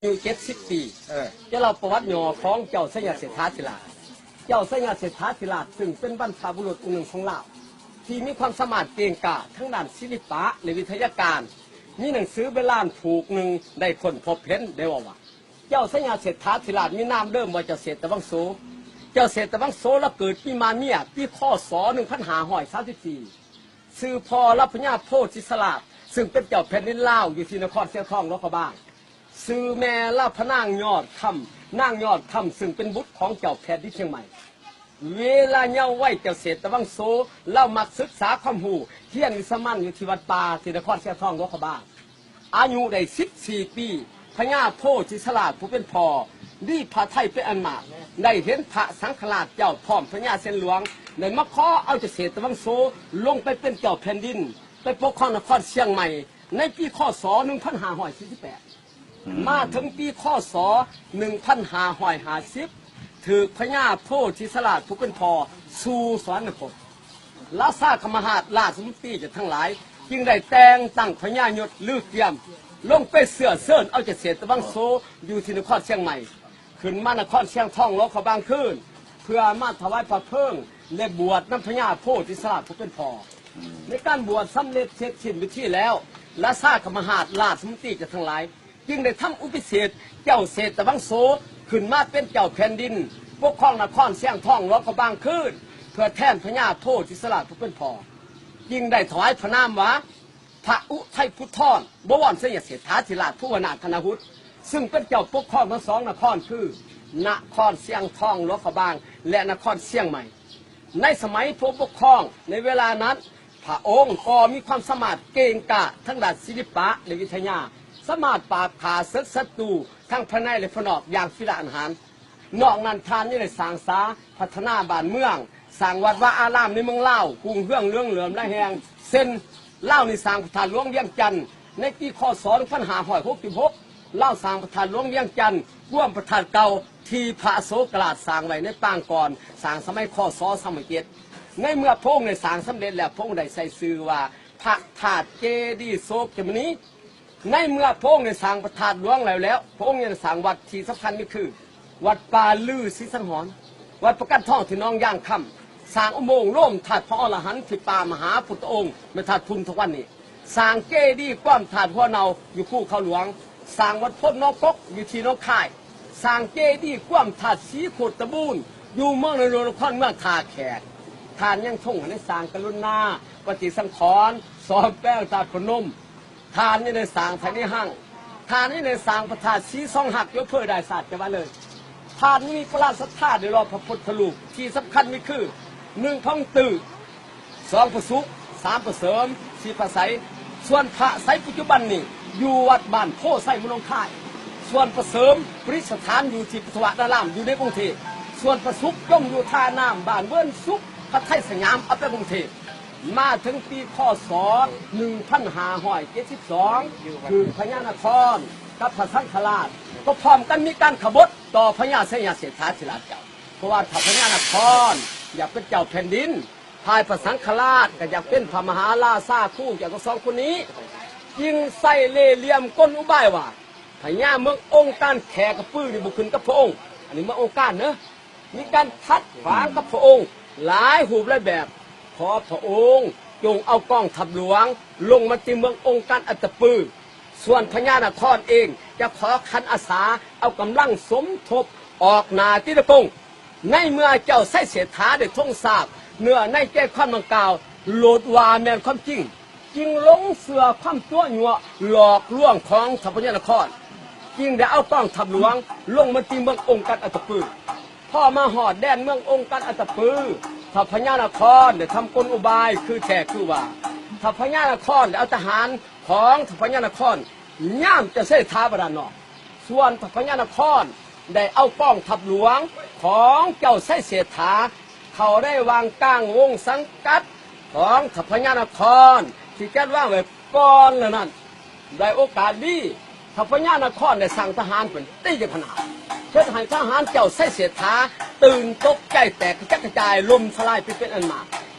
ຢູ່ເຈັດສິບປີ. ເອີ ຈະເລົ່າປະຫວັດຫຍໍ້ຂອງເຈົ້າໄຊຍະເສດຖາທິລາດ. ເຈົ້າໄຊຍະເສດຖາທິລາດ ຊຶ່ງເປັນບັນພະບຸລຸດອົງໜຶ່ງຂອງລາວ ທີ່ມີຄວາມສາມາດເກັ່ງກ້າທາງດ້ານສິລິປະ ແລະ ວິທະຍາການ, ມີໜັງສືໂບລານຜູກໜຶ່ງໄດ້ຄົ້ນພົບເຫັນ ໄດ້ເວົ້າວ່າ ເຈົ້າໄຊຍະເສດຖາທິລາດມີນາມເດີມວ່າເຈົ້າເສດຕະວັງໂສ. ເຈົ້າເສດຕະວັງໂສລາວເກີດປີມາເມຍ ປີ ຄ.ສ. ໜຶ່ງພັນຫ້າຮ້ອຍສາມສິບສີ່ ຊື່ພໍ່ລາວພະຍາໂພທິສະຫຼາດ ຊຶ່ງເປັນເຈົ້າແຜ່ນດິນລາວຢູ່ທີ່ນະຄອນຊຽງທອງຫຼວງພະບາງ. ຊື່ແມ່ລາວພະນາງຍອດຄຳ, ນາງຍອດຄຳ ຊຶ່ງເປັນບຸດຂອງເຈົ້າແຜ່ນດິນຊຽງໃໝ່. ເວລາເຍົາວໄວເຈົ້າເສດຕະວັງໂສ ລາວມັກສຶກສາຄວາມຮູ້, ຮຽນວິຊາມານຢູ່ທີ່ວັດປ່າ ທີ່ນະຄອນຊຽງທອງຫຼວງພະບາງ. ອາຍຸໄດ້ສິບສີ່ປີ, ພະຍາໂພທິສະຫຼາດຜູ້ເປັນພໍ່ ມີພະໄທເປັນອັນມາກ, ໄດ້ເຫັນພະສັງຄະລາດເຈົ້າພ້ອມພະຍາເຊນຫຼວງ ໄດ້ມາຂໍເອົາເຈົ້າເສດຕະວັງໂສລົງໄປເປັນເຈົ້າແຜ່ນດິນ ໄປປົກຄອງນະຄອນຊຽງໃໝ່ ໃນປີ ຄ.ສ. ໜຶ່ງພັນຫ້າຮ້ອຍສີ່ສິບແປດ. ອືມ ມາເຖິງປີ ຄ.ສ. ໜຶ່ງພັນຫ້າຮ້ອຍຫ້າສິບ ຖືກພະຍາໂພທິສະຫຼາດຜູ້ເປັນພໍ່ສູ່ສະຫວັນນະຄົມ. ລາຊາຄະມະຫາດ ລາຊະມົນຕີເຈົ້າທັງຫຼາຍ ຈຶ່ງໄດ້ແຕ່ງຕັ້ງພະຍາຍົດລືກຽມ ລົງໄປເຊື້ອເຊີນເອົາເຈົ້າເສດຕະວັງໂສ ຢູ່ທີ່ນະຄອນຊຽງໃໝ່ ຂຶ້ນມານະຄອນຊຽງທອງຫຼວງພະບາງຄືນ ເພື່ອມາຖວາຍພະເພີງ ແລະ ບວດນຳພະຍາໂພທິສະຫຼາດຜູ້ເປັນພໍ່. ໃນການບວດສຳເລັດເສັດສິ້ນພິທີແລ້ວ, ລາຊາຄະມະຫາດ ລາຊະມົນຕີເຈົ້າທັງຫຼາຍ ຈຶ່ງໄດ້ທຳອຸພິເສກເຈົ້າເສດຕະວັງໂສ ຂຶ້ນມາເປັນເຈົ້າແຜ່ນດິນ ປົກຄອງນະຄອນຊຽງທອງຫຼວງພະບາງຄືນ ເພື່ອແທນພະຍາໂພທິສະຫຼາດຜູ້ເປັນພໍ່. ຈຶ່ງໄດ້ຖວາຍພະນາມວ່າ ພະອຸໄທພູທອນ ບໍວອນໄຊຍະເສດຖາທິລາດ ພູວະນາຄະນະຫຸດ ຊຶ່ງເປັນເຈົ້າປົກຄອງທັງສອງນະຄອນຄື ນະຄອນຊຽງທອງຫຼວງພະບາງ ແລະ ນະຄອນຊຽງໃໝ່. ໃນສະໄໝພະອົງປົກຄອງໃນເວລານັ້ນ ພະອົງກໍມີຄວາມສາມາດເກັ່ງກ້າທາງດ້ານສິລິປະ ແລະ ວິທະຍາ, ສາມາດປາບຂ້າເສິກສັດຕູທັງພາຍໃນ ແລະ ພາຍນອກຢ່າງກິລາອານຫານ. ນອກນັ້ນທ່ານຍັງໄດ້ສ້າງສາພັດທະນາບ້ານເມືອງ, ສ້າງວັດວາອາຣາມໃນເມືອງລາວຮຸ່ງເຮືອງເຫຼືອງເຫຼື້ອມຫຼາຍແຫ່ງ ເຊັ່ນ ລາວນີ້ສ້າງພະທາດຫຼວງວຽງຈັນ ໃນປີ ຄ.ສ. ໜຶ່ງພັນຫ້າຮ້ອຍຫົກສິບຫົກ ລາວສ້າງພະທາດຫຼວງວຽງຈັນ ກວມພະທາດເກົ່າທີ່ພະອະໂສກະລາດສ້າງໄວ້ໃນປາງກ່ອນ ສ້າງສະໄໝ ຄ.ສ. ສາມຮ້ອຍເຈັດ. ໃນເມື່ອພະອົງໄດ້ສ້າງສຳເລັດແລ້ວ ພະອົງໄດ້ໃສ່ຊື່ວ່າ ພະທາດເຈດີໂສກະມຸນີ. ໃນເມື່ອພະອົງໄດ້ສ້າງພະທາດຫຼວງແລ້ວແລ້ວ ພະອົງຍັງໄດ້ສ້າງວັດທີ່ສຳຄັນມີຄື ວັດປ່າລືສີສັງຫອນ, ວັດປະກັນທອງທີ່ໜອງຢາງຄຳ, ສ້າງອຸໂມງໂລມທາດພະອໍລະຫັນທີ່ປ່າມະຫາພຸດທະອົງ ແມ່ນທາດພຸນທຸກວັນນີ້, ສ້າງເຈດີກວມທາດຫົວເນົ່າຢູ່ພູເຂົາຫຼວງ, ສ້າງວັດໂພນໜອງກົກຢູ່ທີ່ໜອງຄາຍ, ສ້າງເຈດີກວມທາດສີໂຄດຕະບູນຢູ່ເມືອງນາຫຼວງນະຄອນເມືອງທ່າແຂກ. ທ່ານຍັງຊົງໃຫ້ໄດ້ສ້າງກະລຸນາປະຕິສັງຂອນ, ສ້ອມແປງທາດພະນົມ, ທ່ານຍັງໄດ້ສ້າງໄທນິຮັງ, ທ່ານຍັງໄດ້ສ້າງພະທາດສີສອງຮັກຢູ່ອຳເພີດາຍສາດ ຈັງຫວັດເລີຍ. ທ່ານຍັງມີປະລານສັດທາໄດ້ຫຼໍ່ພະພຸດທະຮູບທີ່ສຳຄັນມີຄື ໜຶ່ງ ພະອົງຕື້, ສອງ ພະສຸກ, ສາມ ພະເສີມ, ສີ່ ພະໄສ. ສ່ວນພະໄສປັດຈຸບັນນີ້ຢູ່ວັດບ້ານໂພໄຊ ເມືອງໜອງຄາຍ, ສ່ວນພະເສີມປະດິດສະຖານຢູ່ທີ່ພຸດທະວາດາລາມຢູ່ໃນກຸງເທບ, ສ່ວນພະສຸກຈົ່ມຢູ່ທ່ານ້ຳ ບ້ານເວີນສຸກ ພັດໄທສະຫຍາມ ເອົາໄປກຸງເທບ. ມາເຖິງປີ ຄ.ສ. ໜຶ່ງພັນຫ້າຮ້ອຍເຈັດສິບສອງ ຄືພະຍານະຄອນກັບພະສັງຄະລາດ ກໍພ້ອມກັນມີການຂະບົດຕໍ່ພະຍາໄຊຍະເສດຖາທິລາດເຈົ້າ, ເພາະວ່າຖ້າພະຍານະຄອນຢາກເປັນເຈົ້າແຜ່ນດິນ, ຝ່າຍພະສັງຄະລາດກໍຢາກເປັນພະມະຫາລາຊາຄູ່ເຈົ້າທັງສອງຄົນນີ້, ຈຶ່ງໃຊ້ເລ່ຫຼ່ຽມກົນອຸບາຍວ່າ ພະຍາເມືອງອົງການແຂກະປືນີ້ບໍ່ຂຶ້ນກັບພະອົງ, ອັນນີ້ເມືອງອົງການເດີ. ມີການຂັດຂວາງກັບພະອົງຫຼາຍຮູບຫຼາຍແບບ, ຂໍພະອົງຈົ່ງເອົາກອງທັບຫຼວງລົງມາຕີເມືອງອົງການອັດຕະປື, ສ່ວນພະຍານະຄອນເອງຈະຂໍຂັນອາສາເອົາກຳລັງສົມທົບອອກໜ້າຕີນະກົງ. ໃນເມື່ອເຈົ້າໄຊເສດຖາໄດ້ທົງຊາບເນື້ອໃນໃຈຄວາມດັ່ງກ່າວ ໂລດວ່າແມ່ນຄວາມຈິງ, ຈຶ່ງຫຼົງເຊື່ອຄວາມຕົວະຍົວະຫຼອກລວງຂອງທັບພະຍານະຄອນ, ຈຶ່ງໄດ້ເອົາກອງທັບຫຼວງລົງມາຕີເມືອງອົງການອັດຕະປື. ພໍມາຮອດແດນເມືອງອົງການອັດຕະປື, ທັບພະຍານະຄອນໄດ້ທຳກົນອຸບາຍຄືແທ້ຄືວ່າ, ທັບພະຍານະຄອນໄດ້ເອົາທະຫານຂອງທັບພະຍານະຄອນຍາມເຈົ້າໄຊເສດຖາໄປດ້ານນອກ. ສ່ວນທັບພະຍານະຄອນໄດ້ເອົາກອງທັບຫຼວງຂອງເຈົ້າໄຊເສດຖາເຂົ້າໃນວັງກາງວົງສັງກັດຂອງທັບພະຍານະຄອນ ທີ່ຈັດວາງໄວ້ກ່ອນແລ້ວນັ້ນ. ດ້ວຍໂອກາດດີ, ທັບພະຍານະຄອນໄດ້ສັ່ງທະຫານຂຶ້ນຕີກັນຂະໜາດ, ເຮັດໃຫ້ທະຫານເຈົ້າໄຊເສດຖາຕື່ນຕົກໃຈແຕກກະຈັດກະຈາຍ, ລົ້ມສະລາຍໄປເປັນອັນມາກ.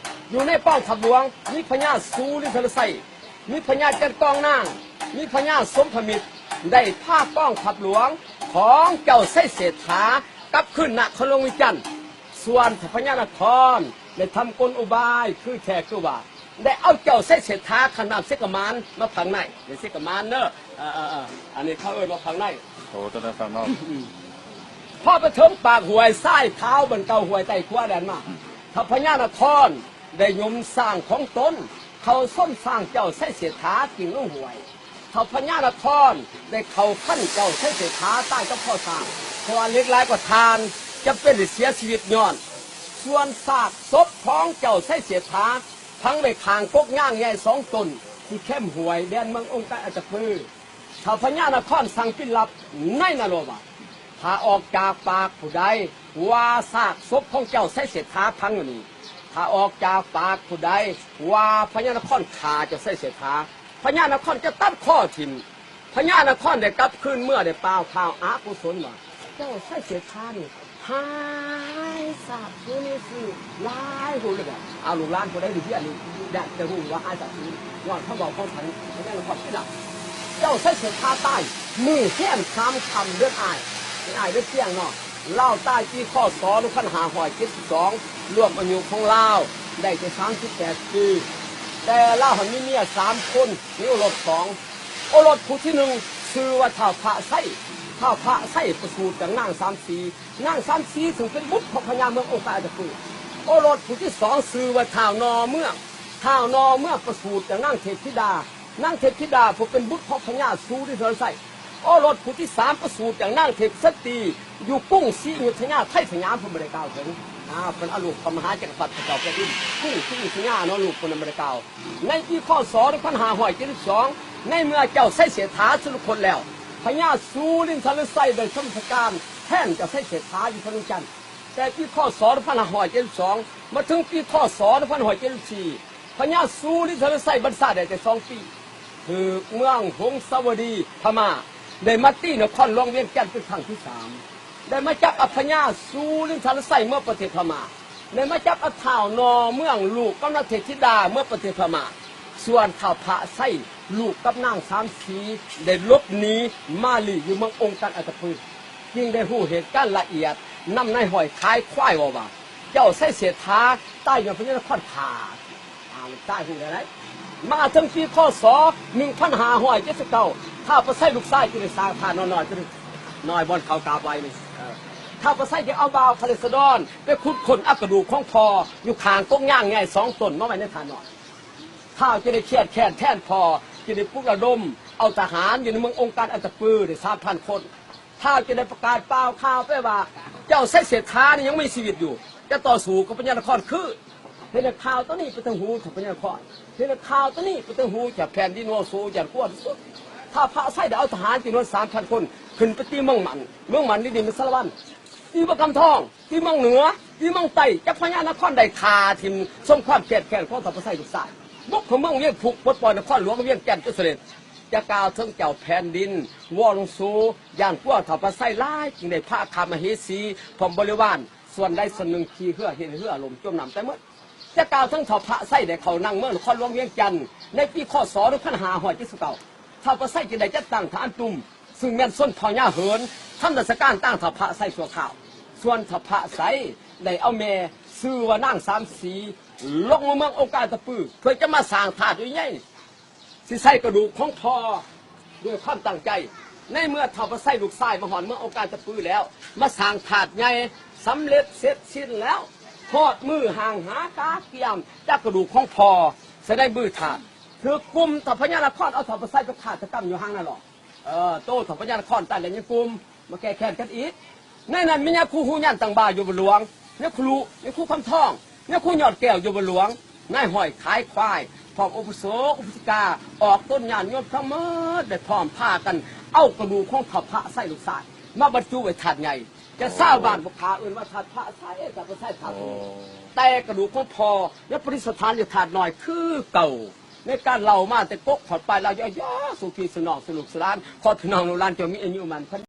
ຢູ່ໃນກອງທັບຫຼວງມີພະຍາສູລິນທະລະໄຊ, ມີພະຍາຈັນກອງນາງ, ມີພະຍາສົມພະມິດ, ໄດ້ພາກອງທັບຫຼວງຂອງເຈົ້າໄຊເສດຖາກັບຄືນນະຄອນຫຼວງວຽງຈັນ. ສ່ວນເຈົ້າພະຍານະຄອນໄດ້ທຳກົນອຸບາຍຄືແທ້ຄືວ່າ ໄດ້ເອົາເຈົ້າໄຊເສດຖາຂ້າມນ້ຳເຊກະໝານມາຝັ່ງໃນ ເຊກະໝານເດີ ເອີ ເອີ ເອີ ອັນນີ້ເຂົາເອີ້ນວ່າຝັ່ງໃນ ໂອ້ ຕົວນັ້ນຝັ່ງນອກ. ພໍໄປເຖິງປາກຫ້ວຍຊາຍຂາວ ບ່ອນເກົ່າຫ້ວຍໃຕ້ຂົວແລ່ນມາ ເຈົ້າພະຍານະຄອນໄດ້ຍົມຊ້າງຂອງຕົນເຂົ້າຊົນຊ້າງເຈົ້າໄຊເສດຖາກິ້ງລົງຫ້ວຍ. ເຈົ້າພະຍານະຄອນໄດ້ເຂົ້າຟັນເຈົ້າໄຊເສດຖາຕາຍກັບຄໍຊ້າງ ເພາະວ່າເຫຼັກຫຼາຍກວ່າຖ່ານ ຈຳເປັນໄດ້ເສຍຊີວິດຍ້ອນ. ສ່ວນຊາກສົບຂອງເຈົ້າໄຊເສດຖາຝັງໄວ້ຂ້າງກົກຍາງໃຫຍ່ສອງຕົ້ນ ທີ່ແຄມຫ້ວຍແດນເມືອງອົງການອັດຕະປື. ເຈົ້າພະຍານະຄອນສັ່ງປິນລັບໃນນະໂລບາດ ຖ້າອອກຈາກປາກຜູ້ໃດວ່າຊາກສົບຂອງເຈົ້າໄຊເສດຖາຝັງຢູ່ນີ້, ຖ້າອອກຈາກປາກຜູ້ໃດວ່າພະຍານະຄອນຂ້າເຈົ້າໄຊເສດຖາ, ພະຍານະຄອນຈະຕັດຄໍຖິ້ມ. ພະຍານະຄອນໄດ້ກັບຄືນເມືອ ໄດ້ກ່າວຂ່າວອະກຸສົນວ່າ ເຈົ້າໄຊເສດຖານີ້ຫາຍສາບສູນໜີໄປຫຼາຍຮູບແລ້ວ. ເອົາ ລູກຫຼານຜູ້ໃດໄດ້ຮຽນນີ້ ຢາກຈະຮູ້ວ່າຫາຍສາບສູນ ຍ້ອນຄຳເວົ້າຂອງທ່ານພະຍານະຄອນນີ້ລະ. ເຈົ້າໄຊເສດຖາຕາຍມື້ແຮມສາມຄ່ຳເດືອນອ້າຍ ເປັນອ້າຍເດືອນຕຽງເນາະ. ລາວຕາຍປີ ຄ.ສ. ໜຶ່ງພັນຫ້າຮ້ອຍເຈັດສິບສອງ ລວມອາຍຸຂອງລາວໄດ້ແຕ່ສາມສິບແປດປີ. ແຕ່ລາວຫັ້ນມີເມຍສາມຄົນ ມີໂອລົດສອງ. ໂອລົດຜູ້ທີໜຶ່ງຊື່ວ່າທ້າວພະໄຊ. ທ້າວພະໄຊປະສູດຈາກນາງສາມສີ. ນາງສາມສີເຊິ່ງເປັນບຸດຂອງພະຍາເມືອງອົງການອັດຕະປື. ໂອລົດຜູ້ທີສອງຊື່ວ່າທ້າວໜໍ່ເມືອງ. ທ້າວໜໍ່ເມືອງປະສູດຈາກນາງເທບທິດາ. ນາງເທບທິດາຜູ້ເປັນບຸດຂອງພະຍາສຸລິນທະລະໄຊ. ໂອລົດຜູ້ທີສາມປະສູດຈາກນາງເທບສັນຕີ ຢູ່ກຸງສີອະຍຸດທະຍາ ໄທສະຫຍາມ ເພິ່ນບໍ່ໄດ້ກ່າວເຖິງ. ອາ ເພິ່ນເອົາລູກພະມະຫາຈັກກະພັດພະເຈົ້າແຜ່ນດິນກຸງສີອະຍຸດທະຍາເນາະ ລູກເພິ່ນນະບໍ່ໄດ້ກ່າວ. ໃນປີ ຄ.ສ. ໜຶ່ງພັນຫ້າຮ້ອຍເຈັດສິບສອງ ໃນເມື່ອເຈົ້າໄຊເສດຖາສຸລະຄົນແລ້ວ ພະຍາສຸລິນທະລະໄຊໄດ້ສຳມະສະການແທນເຈົ້າໄຊເສດຖາຢູ່ພະນມຈັນ. ແຕ່ປີ ຄ.ສ. ໜຶ່ງພັນຫ້າຮ້ອຍເຈັດສິບສອງ ມາເຖິງປີ ຄ.ສ. ໜຶ່ງພັນຫ້າຮ້ອຍເຈັດສິບສີ່ ພະຍາສຸລິນທະລະໄຊບັນຊາໄດ້ແຕ່ສອງປີ ຖືກເມືອງຫົງສາວະດີພະມ້າໄດ້ມາຕີນະຄອນຫຼວງວຽງຈັນເປັນຄັ້ງທີສາມ ໄດ້ມາຈັບເອົາພະຍາສຸລິນທະລະໄຊເມືອປະເທດພະມ້າ ໄດ້ມາຈັບເອົາທ້າວໜໍ່ເມືອງ ລູກກັບນາງເທບທິດາເມືອປະເທດພະມ້າ. ສ່ວນທ້າວພະໄຊ ລູກກັບນາງສາມສີ ໄດ້ຫຼົບໜີມາລີ້ຢູ່ເມືອງອົງການອັດຕະປື ຈຶ່ງໄດ້ຮູ້ເຫດການລະອຽດນຳນາຍຫ້ອຍຂາຍຄວາຍເວົ້າວ່າ ເຈົ້າໄຊເສດຖາຕາຍຍ້ອນພະຍານະຄອນຂ້າ. ອ້າວ ຕາຍຮູ້ແລ້ວໃດ. ມາເຖິງປີ ຄ.ສ. ໜຶ່ງພັນຫ້າຮ້ອຍເຈັດສິບເກົ້າ ທ້າວພະໄຊລູກຊາຍຈຶ່ງໄດ້ສ້າງພະນ້ອຍໆ ນ້ອຍບ່ອນເຂົາກາບໄຫວ້ນີ້. ເອີ ທ້າວພະໄຊຈຶ່ງເອົາບ່າວພະເລດສະດອນໄປຂຸດຄົ້ນເອົາກະດູກຂອງພໍ່ຢູ່ຂ້າງກົກຍາງໃຫຍ່ສອງຕົ້ນມາໄວ້ໃນພະນ້ອຍ. ທ້າວຈຶ່ງໄດ້ຄຽດແຄ້ນແທນພໍ່ ຈຶ່ງໄດ້ປຸກລະດົມເອົາທະຫານຢູ່ໃນເມືອງອົງການອັດຕະປືໄດ້ສາມພັນຄົນ. ທ້າວຈຶ່ງໄດ້ປະກາດປ່າວຂ່າວໄປວ່າ ເຈົ້າໄຊເສດຖານີ້ຍັງມີຊີວິດຢູ່ ຈະຕໍ່ສູ້ກັບພະຍານະຄອນຄືນ. ເຮັດໃຫ້ຂ່າວໂຕນີ້ໄປເຖິງຫູທ່ານພະຍານະຄອນ ເຮັດໃຫ້ຂ່າວໂຕນີ້ໄປເຖິງຫູເຈົ້າແຜ່ນດິນຫົວໂສ ຢ້ານກົວທີ່ສຸດ. ທ້າວພະໄຊໄດ້ເອົາທະຫານຈຳນວນສາມພັນຄົນ ຂຶ້ນໄປຕີເມືອງໝັ້ນ ເມືອງໝັ້ນນີ້ມີແມ່ນສາລະວັນ ຕີເມືອງກຳທອງ ຕີເມືອງເໜືອ ຕີເມືອງໃຕ້ ຈັບພະຍານະຄອນໄດ້ຂ້າຖິ້ມ ສົມຄວາມຄຽດແຄ້ນຂອງທ້າວພະໄຊລູກຊາຍ ບຸກເຂົ້າເມືອງວຽງຄຸກ ປົດປ່ອຍນະຄອນຫຼວງວຽງຈັນຈົນສຳເລັດ. ຈະກ່າວເຖິງເຈົ້າແຜ່ນດິນ ວໍລົງໂຊ ຢ້ານກົວທ້າວພະໄຊຫຼາຍ ຈຶ່ງໄດ້ພາຂ້າມະເຫສີ ພ້ອມບໍລິວານ ສ່ວນໃດສ່ວນໜຶ່ງຂີ່ເຮືອ ເຮັດໃຫ້ເຮືອລົ້ມຈົມນ້ຳຕາຍໝົດ. ຈະກ່າວເຖິງທ້າວພະໄຊໄດ້ເຂົ້ານັ່ງເມືອງນະຄອນຫຼວງວຽງຈັນ ໃນປີ ຄ.ສ. ໜຶ່ງພັນຫ້າຮ້ອຍເຈັດສິບເກົ້າ ທ້າວພະໄຊຈຶ່ງໄດ້ຈັດຕັ້ງທະຫານຕຸມ ຊຶ່ງແມ່ນຊົນເຜົ່າຍາເຫີນ ທຳລາຊະການຕາງທ້າວພະໄຊຊົ່ວຄາວ. ສ່ວນທ້າວພະໄຊໄດ້ເອົາແມ່ຊື່ວ່ານາງສາມສີ ລົງມາເມືອງອົງການອັດຕະປື ເພື່ອຈະມາສ້າງທາດໃຫຍ່ ຊິໃສ່ກະດູກຂອງພໍ່ດ້ວຍຄວາມຕັ້ງໃຈ. ໃນເມື່ອທ້າວພະໄຊລູກຊາຍມາຮອດເມືອງອົງການຕະປືແລ້ວ ມາສ້າງທາດໃຫຍ່ສຳເລັດເສັດສິ້ນແລ້ວ ຮອດມື້ຫ້າງຫາກາກຽມຈັກກະດູກຂອງພໍ່ໃສ່ໃນມືທາດ ຖືກກຸ່ມທ້າວພະຍານະຄອນເອົາທ້າວພະໄຊໄປຄາດຕະກຳຢູ່ຫ້າງນາຫຼອກ. ເອີ ໂຕທ້າວພະຍານະຄອນຕາຍແລ້ວຍັງກຸ່ມມາແກ້ແຄ້ນກັນອີກ. ໃນນັ້ນມີຍາຄູຮູຍານຕັ້ງບ່າຢູ່ບ້ານຫຼວງ, ຍາຄູລຸ, ຍາຄູຄຳທອງ, ຍາຄູຍອດແກ້ວຢູ່ບ້ານຫຼວງ, ນາຍຫ້ອຍຂາຍຄວາຍ ພ້ອມອຸປະໂສກອຸປາສິກາ ອອກຕົນຍາດໂຍມທັງໝົດ ໄດ້ພ້ອມພາກັນເອົາກະດູກຂອງທ້າວພະໄຊລູກຊາຍມາບັນຈຸໄວ້ທາດໃຫຍ່. ແຕ່ຊາວບ້ານບໍ່ຂ້າເອີ້ນວ່າທາດພະໄຊ ທາດພະໄຊ ທາດ ໂອ້ ແຕ່ກະດູກຂອງພໍ່ຍັງປະດິດສະຖານຢູ່ທາດນ້ອຍຄືເກົ່າ. ໃນການເລົ່າມາແຕ່ກົກຮອດປາຍລາວ ຢ່າໆ ສູ່ພີ່ສູ່ນ້ອງສູ່ລູກສູ່ຫຼານ ຂໍພີ່ນ້ອງລູກຫຼານຈົ່ງມີອາຍຸໝັ້ນຂວັນ